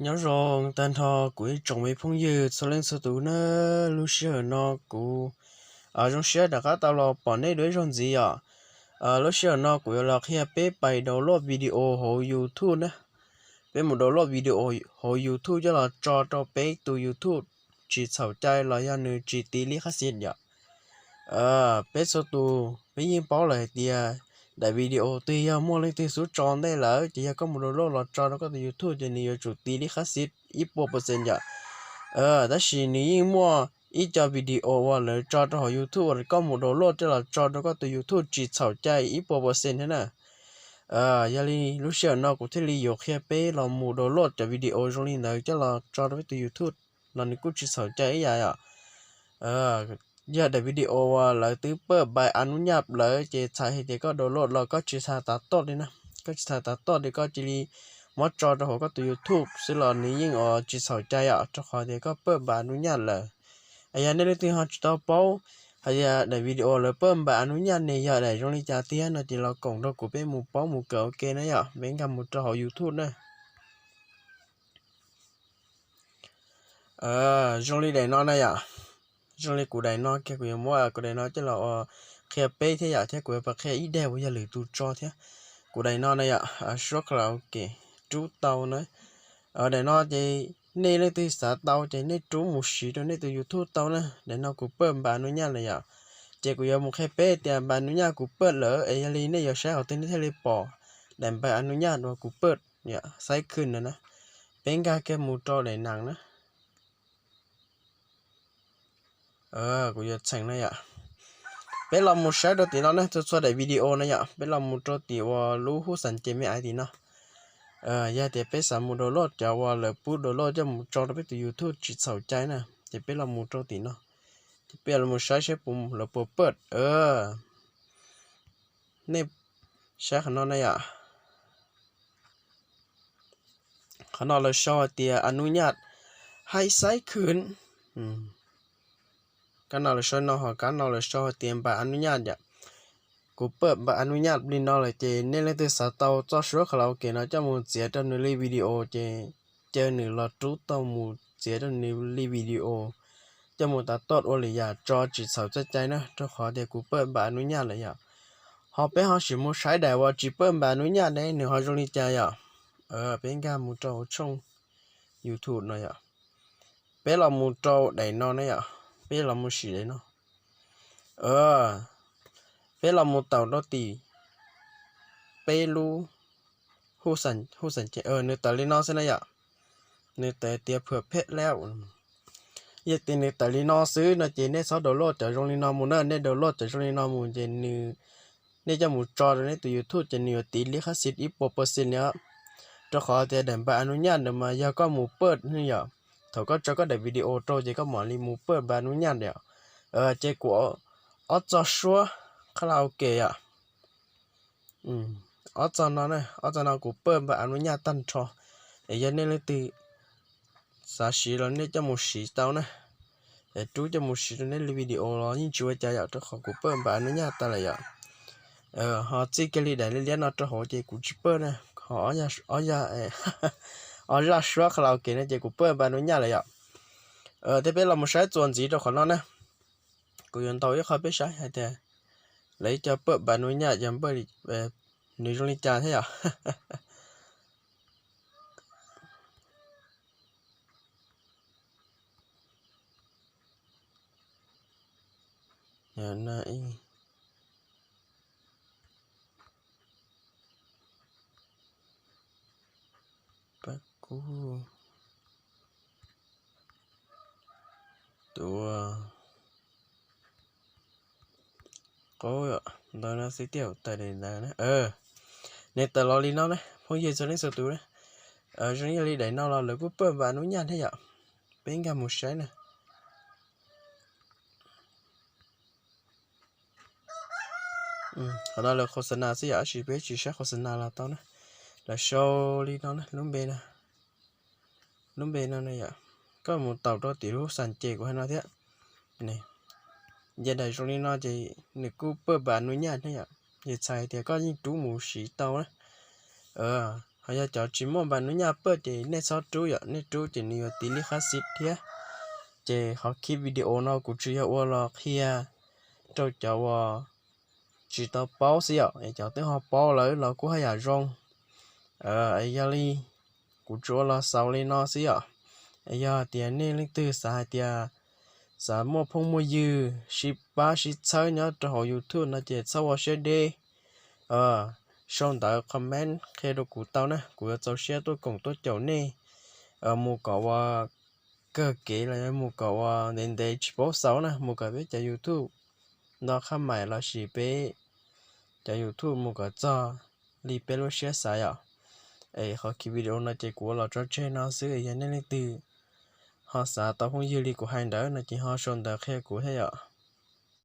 Nyob zoo tag nrho kuv ib tsoom me phooj ywg txhua leej txhua tus na, lub sij hawm no kuv zoo siab rov qab tau los pom nej dua ib zaug ntxiv yom. Lub sij hawm no kuv yuav los qhia peb pais download video hauv YouTube na. Peb mus download video hauv YouTube coj los tso rau peb tus YouTube tsis txhaum cai los yog nws tsis tiv lib qhab xis yom. Peb txhua tus peb yeej paub lawm hais tias daim video twg yog muaj leej twg xub tso ntej lawm ces yog koj mus download los tso rau koj tus YouTube ces nws yuav tsum tiv lib qhab xis ib puas percent yom. Tab sis nws yeej muaj ib co video uas lawv tso rau hauv YouTube uas koj mus download coj los tso rau koj tus YouTube tsis txhaum cai ib puas percent thiab na. Yog li lub sij hawm no kuv thiaj li yuav qhia peb los mus download cov video zoo li ntawd coj los tso rau peb tus YouTube los nws kuj tsis txhaum cai ib yam yom. Yog daim video uas lawv twb paj npais a nub nyaj lawm ces txhais hais tias koj download los koj tsis tas tav toj li na. Koj tsis tas tav toj li koj cia li muab tso rau hauv koj tus YouTube xwb los nws yeej tsis txhaum cai yom, rau qhov tias koj paj npais a nub nyaj lawm. Yog nej leej twg ho tsis tau paub hais tias daim video lawv paj npais a nub nyaj ne yog daim zoo li cas tiag no ces los koom rau kuv peb mus paub mus kawm ua ke na yom, peb nkag mus rau hauv YouTube na. Zoo li daim no na yom, zoo li kuv daim no kiag kuv yuav muab kuv daim no coj los ua qhia peb thiab yom, thiab kuv yuav pab qhia ib daim uas yog lwm tus tso thiab. Kuv daim no na yom, suab karaoke rub tau na. Daim no ces nej leej twg xav tau ces nej rub mus siv rau nej tus YouTube tau na. Daim no kuv paj npais a nub nyaj lawm yom. Ces kuv yuav mus qhia peb tias npais a nub nyaj kuv paj lawm es yog li nej yuav saib qhov twg nej thiaj li pom daim npais a nub nyaj uas kuv paj yom, xaiv khwm na na. Peb nkag kiag mus rau daim nees na. Kuv yuav txheem na yom. Peb los mus saib rau tim no na, txhua txhua daim video na yom, peb los mus rau tim uas lub hub xas ces me aiv tim no. Yog tias peb xav mus download cov uas lawv pub download coj mus tso rau peb tus YouTube tsis txhaum cai na, ces peb los mus rau tim no. Ces peb los mus saib saib puas lawv puas paj. Nej saib qhov no na yom. Qhov no lawv sau hais tias a nub nyaj haib xaiv khwm. Kab no lawv sau no ho kab no lawv sau hais tias npais a nub nyaj yom. Kuv paj npais a nub nyaj li no lawm ces nej leej twg xav tau txoj suab karaoke no coj mus txiav rau nws li video ces caw nws los rub tau mus txiav rau nws li video coj mus tav toj ua lwm yam tso tsis txhaum txoj cai na, rau qhov tias kuv paj npais a nub nyaj lawm yom. Ho peb ho sim mus saib daim uas tsis paj npais a nub nyaj ne nws ho zoo li cas yom. Peb nkag mus rau hauv tshooj YouTube no yom. Peb los mus rau daim no na yom, peb los mus sim daim no. Peb los mus taum rau tim peb lub hub xas ces nws tawm li no xwb na yom. Nws tawm tias phuam phem lawm. Yog tias nws tawm li no xwb no ces nej txhob download cov zoo li no mus na, nej download cov zoo li no mus ces nws, nej coj mus tso rau nej tus YouTube ces nws yuav tiv lib qhab xis ib puas percent li. Rau qhov tias daim npais a nub nyaj ntawd mas yog koj mus paj ne yom, thaum koj tso koj daim video rau ces koj mam li mus paj npais a nub nyaj yom. Ces kuv ob txoj suab karaoke yom. Ob txoj no, ob txoj no kuv paj npais a nub nyaj tag nrho. Es yog nej leej twg xav siv los nej coj mus siv tau na. Es rub coj mus siv rau nej li video los yeej tsis ua cas yom, rau qhov kuv paj npais a nub nyaj tag lawm yom. Ho txij kiag li daim liab liab no rau hauv ces kuv tsis paj na. Ho ob zaj suab karaoke no ces kuv paj npais a nub nyaj lawm yom. Thiab peb los mus saib txuas ntxiv rau qhov no na. Kuv yuav ntaus ib qho peb saib hais tias lawv ib co paj npais a nub nyaj yog npaj li, nws zoo li cas thiab yom. Pab kub tua qaub ntawd no xwb tiag, tawm daim ntawd na. Nws tawm los li no na phooj ywg txhua leej txhua tus na. Zoo yog li daim no los lawv kuj paj npais a nub nyaj thiab yom. Peb nkag mus saib na. Qhov no lawv khos nas xwb yom, tab sis peb tsis saib khos nas los tau na. Lawv sau li no na, lub npe no, lub npe no na yom. Koj mus taus rau tim lub xas ces kuv hais no thiab. Yog daim zoo li no ces nws kuj paj npais a nub nyaj thiab yom. Ces txhais tias koj yeej rub mus siv tau na. Hos yog cov tsis muaj npa nub nyaj paj ces nej txhob rub yom, nej rub ces nws yuav tiv lij qhab xib thiab. Ces qhov clip video no kuv tsuas yog ua los qhia rau cov uas tsis tau paub xwb yom, es cov twb ho paub lawm los kuj haj yam zoo. Yog li kuv tsuas ua los xaus li no xwb yom. Yog tias nej leej twg xav hais tias xav muaj phooj muaj ywg sib pab sib txhawb nyob rau hauv YouTube no ces txhob ua siab deb, sau ntawv comment qhia rau kuv tau na, kuv yuav txaus siab tuaj koom tuaj caum nej mus kom ua kawg kev los yog mus kom ua ntev ntev tsis paub xaus na, mus kom peb cov YouTube nto qhab mais lossis peb cov YouTube mus kom txog li peb lub siab xav yom. Es qhov clip video no ces kuv ua los tso tseg no xwb, yog nej leej twg ho xav tau phooj ywg li kuv hais ntawd no ces ho sau ntawv qhia kuv thiab yom.